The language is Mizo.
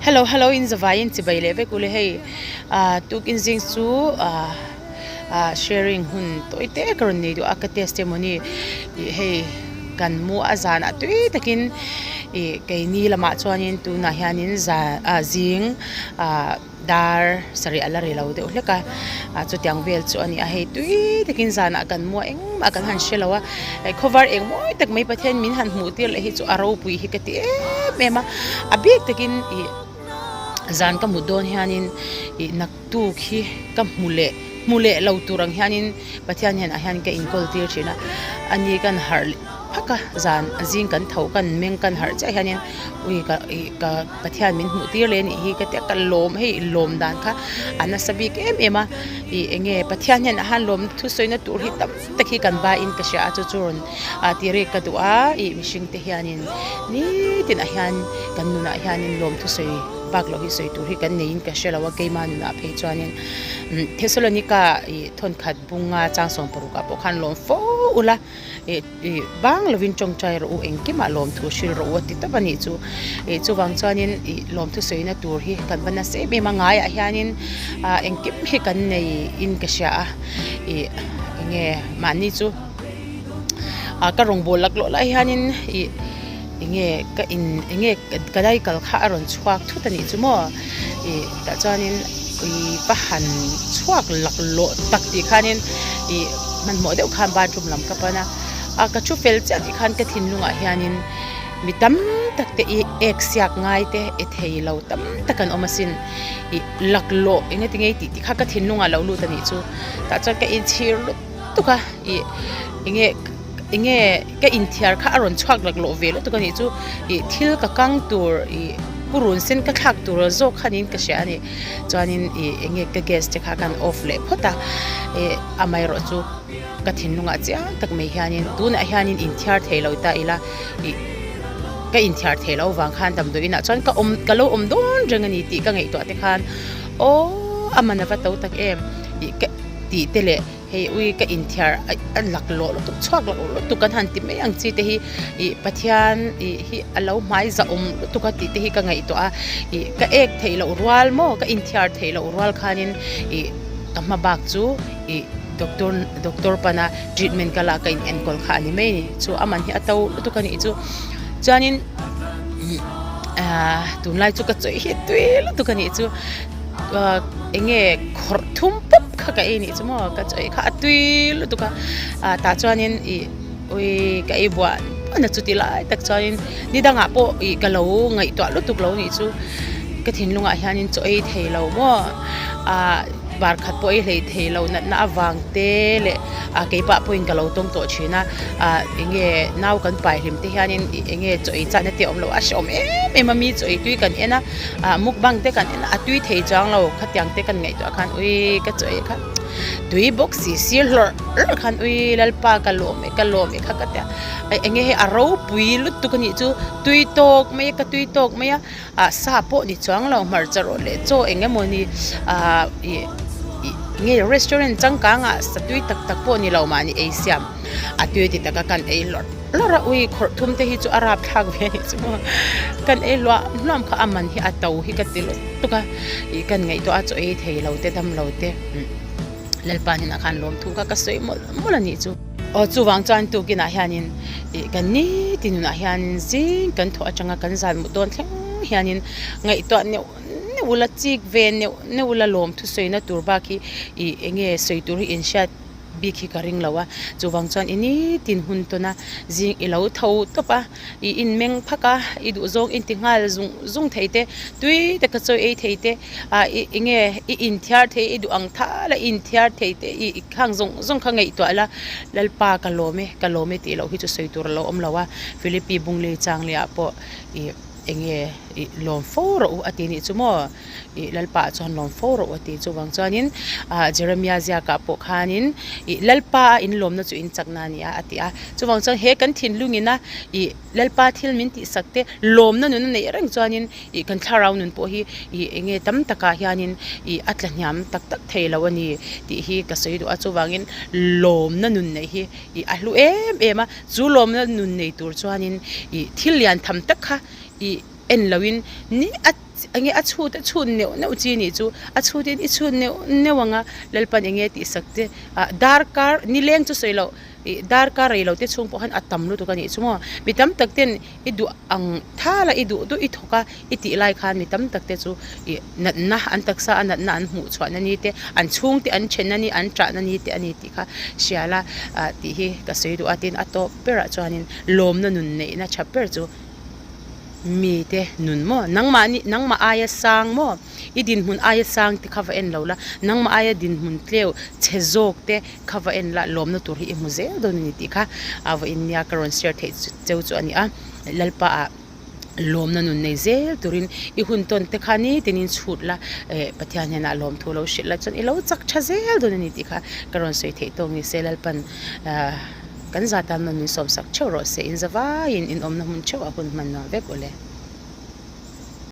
Hello hello in zavai in chibai leh vek ule hei ah tukin zing chu ah ah sharing hun tawi te ka rawn nei duh a ka testimony ih hei kan mu a zanah tui takin ih keini lamah chuanin tunah hianin zan ah zing ah. Dar sarih a la ri lo deuh hlek a, ah chutiang vel chu a ni a, hei tui takin zanah kan mua engmah kan han hre lo a, hei khawvar eng mawi tak mai Pathian min han hmuh tir leh hi chu a ropui hi ka ti em em a, a bik takin ih zan ka mut dawn hianin ih naktuk hi ka hmu leh hmu leh lo tur ang hianin Pathian hnenah hian ka inkawl tir thin a, ani kan harh leh. Phak a, zan zing kan tho kan meng kan harh chiah hianin ui ka ih ka Pathian min hmuh tir leh anih hi ka tia ka lawm hei lawm dan kha a nasa bik em em a ih eng nge Pathian hian a han lawm thusawina tur hi tam tak hi kan baiin ka hria a chu chu rawn ah ti rik ka duh a ih mihring te hianin nitin ah hian kan nunah hianin lawm thusawi bak loh hi sawi tur hi kan neiin ka hre lo a keima nunah phei chuanin Thesalonika ih thawnkhat bunga chang sawmparuk ah pawh khan lawm fo ula. Ih ih bang lovin tawngtai rawh u engkimah lawmthu hrilh rawh u a ti tawp a nih chu. Ih chuvang chuanin ih lawmthu sawina tur hi kan va nasa em em a ngaiah hianin ah engkim hi kan nei in ka hria a ih eng nge mahni chu ah ka rawngbâwl laklawh lai hianin ih eng nge ka in eng nge ka daikal kha a rawn chhuak thut a nih chu maw ih tah chuanin ih va han chhuak laklawh tak tih khanin ih hmanhmawh deuh khan bathroom lam ka pan a a ka thu fel chiah tih khan ka thinlungah hianin mi tam tak te ih ek siak ngai te e thei lo tam tak an awm asin ih laklawh eng nge tinge tih tih kha ka thinlungah lo lut a nih chu tah chuan ka inchhir lutuk a ih eng nge. Enge ka inthiar kha a rawn chhuak laklawh ve lutuk a nih chu ih thil ka kang tur ih purun sen ka thlak tur zawk kha niin ka hria a ni chuanin ih enge ka gas te kha kan off leh phawt a ih amaherawh chu ka thinlungah chiang tak mai hianin tunah hianin inthiar thei lo ta ila ih ka inthiar thei loh avang khan damdawi inah chuan ka awm ka lo awm dawn reng a ni tih ka ngaihtuah te khan aw a man a va to tak em ih ka tih te leh. Hei ui ka inthiar a laklawh lutuk chhuak laklawh lutuk kan han ti mai ang chi te hi ih Pathian ih hi a lo hmai zahawm lutuk a tih te hi ka ngaihtuah a ih ka ek theih loh rual maw ka inthiar theih loh rual khanin ih ka hma bak chu ih doctor doctor pana treatment ka lak ka in enkawl kha a ni mai a ni chu a man hi a to lutuk a nih chu chuanin ahh tunlai chu ka chawih hi tui lutuk a nih chu. Eng nge khawrh thum pawp kha ka ei nih chu maw ka chaw ei kha a tui lutuk a ah tah chuanin ih ui ka ei buan buan a chuti lai tak chuanin ni dangah pawh ih ka lo ngaihtuah lutuk lo nih chu ka thinlungah hianin chaw ei thei lo maw ah bar khat pawh ei hlei thei lo natna avang te leh ah keipah pawhin ka lo tawng tawh thin a ah eng nge nau kan pai hlim te hianin ih eng nge chaw ei chakna te a awm lo a hrehawm em em a mi chaw ei tui kan en a. Ah mukbang te kan en a a tui thei chuang lo khatiang te kan ngaihtuah khan ui ka chaw ei kha tui bawk si sir hlawrh hlawrh khan ui lalpa ka lawm e ka lawm e kha ka tia eng nge hei a ropui lutuk a nih chu tui tawk mai a ka tui tawk mai a ah sa pawh ni chuang lo hmarcha rawh leh chaw eng emaw ni ah ih ih nge restaurant changkang ah sa tui tak tak pawh ni lo mahni ei siam a tui ti taka kan ei hlawrh. Hlawrh a ui khawrh thum te hi chu a rap thlak ve anih chu maw kan ei hluah hluam kha a man hi a to hi ka ti lutuk a ih kan ngaihtuah a chaw ei thei lo te dam lo te Lalpa hnenah khan lawmthu kha ka sawi mawlh mawlh anih chu. Aw chuvang chuan tukinah hianin ih kan nitin nunah hianin zing kan thawh atanga kan zan mut dawn thleng hianin ngaihtuah neuh neuh ula chik ve neuh neuh ula lawmthu sawina tur bak hi ih eng nge sawi tur hi inhriat. bik hi ka ring lo a, chuvang chuan i nitin hun tawn a, zing i lo tho tawp a, i inmeng phak a, i duhzawng i ti nghal zung zung thei te, tui taka chawi ei thei te, ah i eng nge i inthiar thei i duh ang thal a i inthiar thei te i khang zawng zawng kha ngaihtuah la, Lalpa ka lawm e, ka lawm e tih loh hi chu sawi tur a lo awm lo a, Philippi Bunglei chang leh ah pawh i eng nge i lawm fo rawh u a ti nih chu maw. Ih Lalpa ah chuan lawm fo rawh u a ti. Chuvang chuanin ah Jeremia ziakah pawh khanin ih Lalpa a inlawmna chu in chakna a ni a a ti a. Chuvang chuan he kan thinlungina ih Lalpa thil min tihsak te lawmna nun a neih reng chuanin ih kan thlarau nun pawh hi ih eng nge tam takah hianin ih a tla hniam tak tak thei lo a ni tih hi ka sawi duh a. Chuvangin lawmna nun neih hi ih a hlu em em a. Chu lawmna nun nei tur chuanin ih thil lian tham tak kha ih. En loin ni a enge a chhut a chhut neuh neuh chi nih chu a chhut in i chhut neuh neuh ang a Lalpan enge tih sak te ah darkar nileng chu sawi loh ih darkar rei lo te chhung pawh khan a tam lutuk a nih chu maw mi tam tak ten i duh ang thal a i duh duh i thawk a i tih lai khan mi tam tak te chu ih natna an taksa a natna an hmuh chhuah na ni te an chhung te an then na ni an tah na ni te a ni tih kha hria la ah tih hi ka sawi duh a tin a tawp berah chuanin lawmna nun neihna tha ber chu. Mite nun maw? Nangmahni, nangmah aia sang maw? I dinhmun aia sang te kha va en lo la, nangmah aia dinhmun tleu chhe zawk te kha va en la, lawmna tur hi i hmu zel dawn a ni tih kha a vawiin nia ka rawn share theih cheu chu a ni a. Lalpa ah lawmna nun nei zel turin i hun tawn te kha nitinin chhut la, eh Pathian hnenah lawmthu lo hrilh la chuan i lo chak tha zel dawn a ni tih kha ka rawn sawi theih tawk ni se Lalpan ah. Kan zah tan nawn min sawmsak theuh rawh se, in zavaiin in awmna hmun theuh a hun hman nuam vek ule.